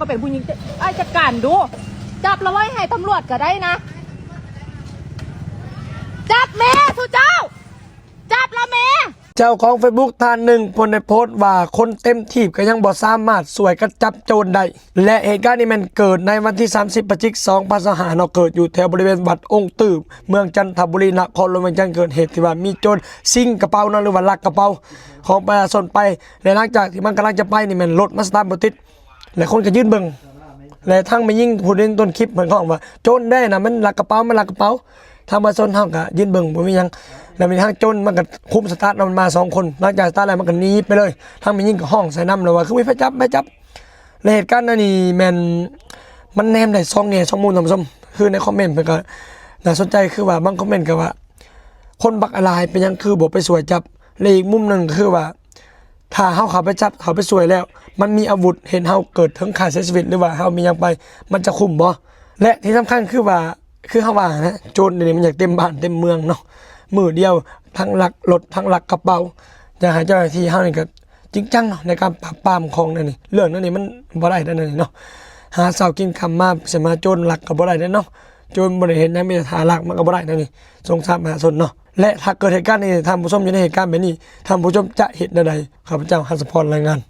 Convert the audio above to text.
ກໍເປັນຜູ້ຍິງ ອ້າຍຈັດການດູ ຈັບລະໄວ້ໃຫ້ຕຳຫຼວດກໍໄດ້ນະ ຈັບແມ່ສູ່ເຈົ້າ ຈັບລະແມ່. ເຈົ້າຂອງເຟສບຸກທ່ານໜຶ່ງ ເພິ່ນໄດ້ໂພສວ່າ ຄົນເຕັມຖີບກໍຍັງບໍ່ສາມາດຊ່ວຍກັນຈັບໂຈນໄດ້ ແລະ ເຫດການນີ້ແມ່ນເກີດໃນວັນທີສາມສິບ ພະຈິກ ສອງພັນຊາວຫ້າເນາະ ເກີດຢູ່ແຖວບໍລິເວນວັດອົງຕື້ ເມືອງຈັນທະບູລີ ນະຄອນຫຼວງວຽງຈັນ ເກີດເຫດທີ່ວ່າມີໂຈນຊິງກະເປົາເນາະ ຫຼືວ່າລັກກະເປົາຂອງປະຊາຊົນໄປ ແລະ ຫຼັງຈາກທີ່ມັນກຳລັງຈະໄປນີ້ແມ່ນລົດມັນສະຕາດບໍ່ຕິດ ແລະ ຄົນກໍຢືນເບິ່ງ ແລະ ທາງແມ່ຍິງຜູ້ເຫັນຕົ້ນຄລິບເພິ່ນກໍຮ້ອງວ່າ ໂຈນແດ່ນະ ມັນລັກກະເປົາ ມັນລັກກະເປົາ ທາງປະຊາຊົນເຮົາກໍຢືນເບິ່ງບໍ່ມີຫຍັງ ແລະ ມີທາງໂຈນມັນກໍຄຸມສະຕາດເນາະ ມັນມາສອງຄົນ ຫຼັງຈາກສະຕາດແລ້ວມັນກໍໜີໄປເລີຍ ທາງແມ່ຍິງກໍຮ້ອງໃສ່ນຳ ແລ້ວວ່າ ຄືມີໃຜຈັບ ໃຜຈັບ ແລະ ເຫດການອັນນີ້ແມ່ນ ມັນແນມໄດ້ສອງແງ່ສອງມຸມ ທ່ານຜູ້ຊົມ ຄືໃນຄອມເມັນເພິ່ນກໍໜ້າສົນໃຈ ຄືວ່າບາງຄອມເມັນກໍວ່າ ຄົນບັກຫຼາຍ ເປັນຫຍັງຄືບໍ່ໄປຊ່ວຍຈັບ ແລະ ອີກມຸມໜຶ່ງກໍຄືວ່າ ຖ້າເຮົາເຂົ້າໄປຈັບ ເຂົ້າໄປຊ່ວຍແລ້ວ ມັນມີອາວຸດ ເຮັດເຮົາເກີດເຖິງຂັ້ນເສຍຊີວິດ ຫຼືວ່າເຮົາມີຫຍັງໄປ ມັນຈະຄຸ້ມບໍ່? ແລະ ທີ່ສຳຄັນຄືວ່າ ຄືເຮົາວ່ານະ ໂຈນດຽວນີ້ມັນຢາກເຕັມບ້ານເຕັມເມືອງເນາະ ມື້ດຽວທັງລັກລົດ ທັງລັກກະເປົາ ຢາກໃຫ້ເຈົ້າໜ້າທີ່ເຮົານີ້ກໍຈິງຈັງເນາະ ໃນການປາບປາມຂອງແນວນີ້ ເລື່ອງແນວນີ້ມັນບໍ່ໄດ້ເດ້ ແນວນີ້ເນາະ ຫາເຊົ້າກິນຄ່ຳມາ ຊິມາໂຈນລັກກໍບໍ່ໄດ້ເດ້ເນາະ ໂຈນບໍ່ໄດ້ເຮັດຫຍັງ ມີແຕ່ທ່າລັກ ມັນກໍບໍ່ໄດ້ແນວນີ້ ສົງສານປະຊາຊົນເນາະ ແລະ ຖ້າເກີດເຫດການນີ້ ທ່ານຜູ້ຊົມຢູ່ໃນເຫດການແບບນີ້ ທ່ານຜູ້ຊົມຈະເຮັດແນວໃດ? ຂ້າພະເຈົ້າ ຫັດສະພອນ ລາຍງານ.